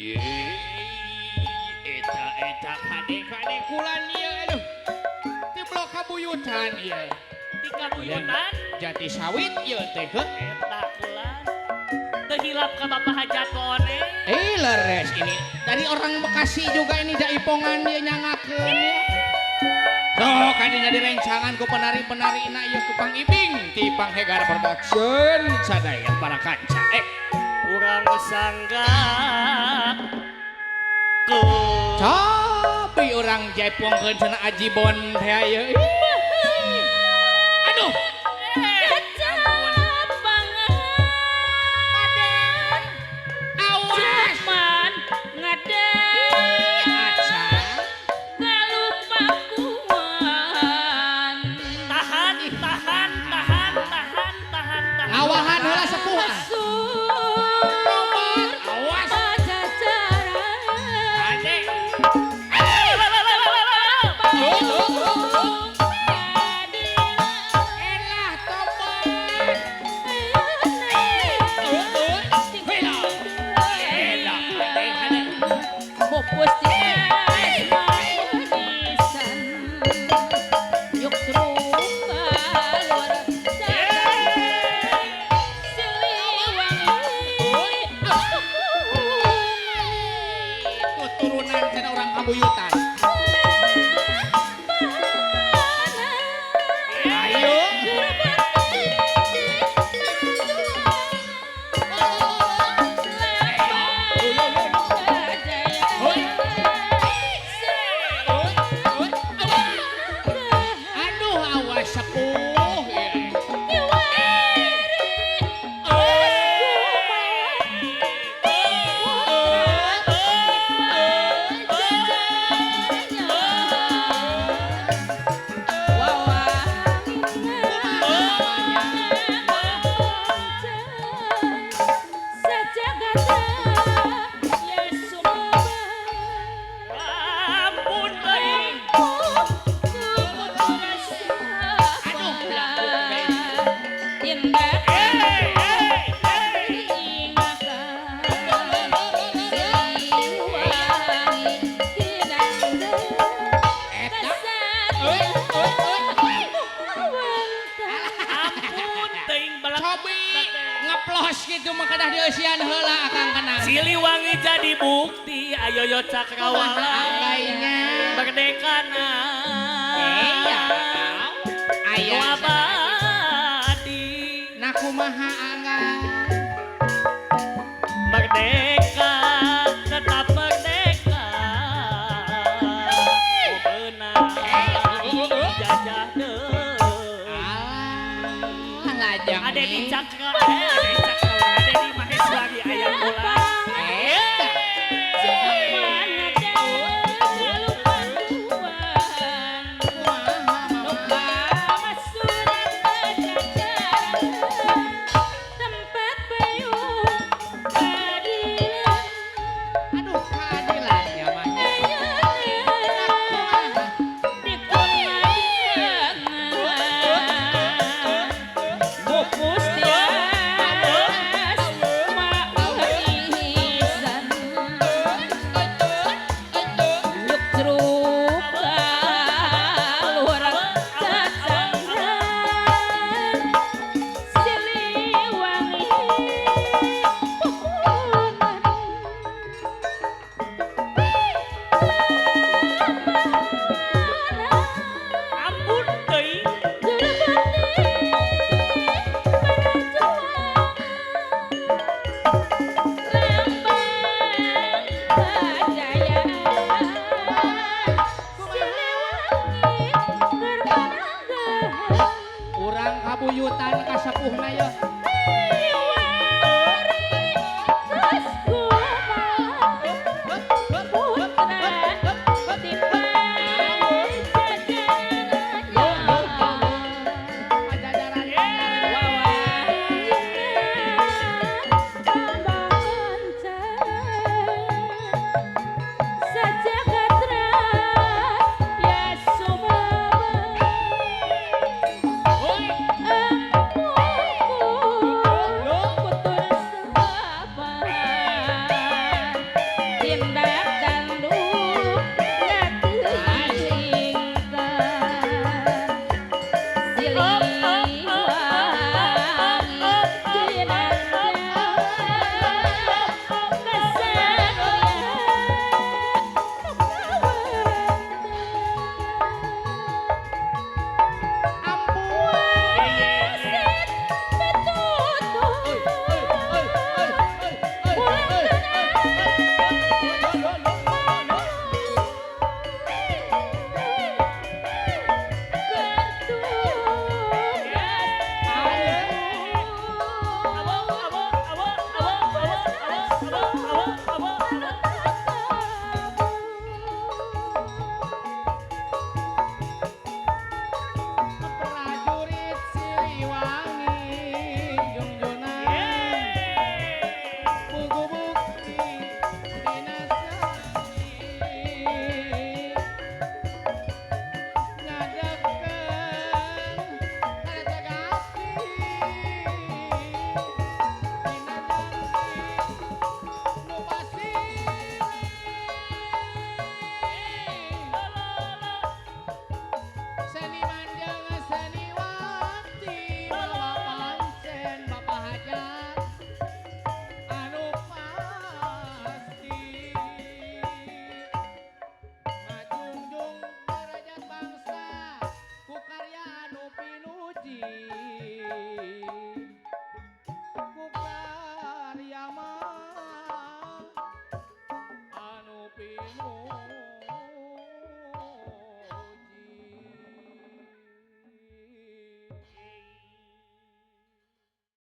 Ye, eta eta kade kade kulan ieu aduh. Ti blok kabuyutan ieu. Ti kabuyutan. Jati sawit ieu teh heuh. Eta kulan. Teu hilap ka Bapak Hajat One. Eh leres ini. Dari orang Bekasi juga ini jaipongan dia nyangakeun ya. Sok kadinya direncangan ku penari-penari na ieu ku Pang Ibing ti Panghegar Production sadaya para kanca. Urang sangga ku Cobi urang jaipongkeun cenah Aji Bon teh ieu. Aduh. Awas. Aca. Tahan, tahan, tahan, tahan, tahan, tahan. Ngawahan heula sepuh ah. Awas. Ade. Elah tobat. Elah ade ade. Itu turunan cenah urang kabuyutan. Ayo. Aduh awas sepuh. Ampun euy. Aduh, laku. Eh, eh, eh. Eta. Ampun teuing balak. Cobi ngeplos gitu mah kedah dieusian heula akang kenal. Siliwangi jadi bukti ayo yo cakrawala. Angkainya. Merdeka na. Iya. Nu Aya. abadi. Nah kumaha angga. Merdeka tetap merdeka. Benar jajah deui. Alah lajang. Ade di cakra, ade di cakra, ade di Maheswari aya kula. Aduh keadilan ya mah. Ampun teuing. Urang kabuyutan ka sepuhna ye. Pajajaran. Sajagat. Oke.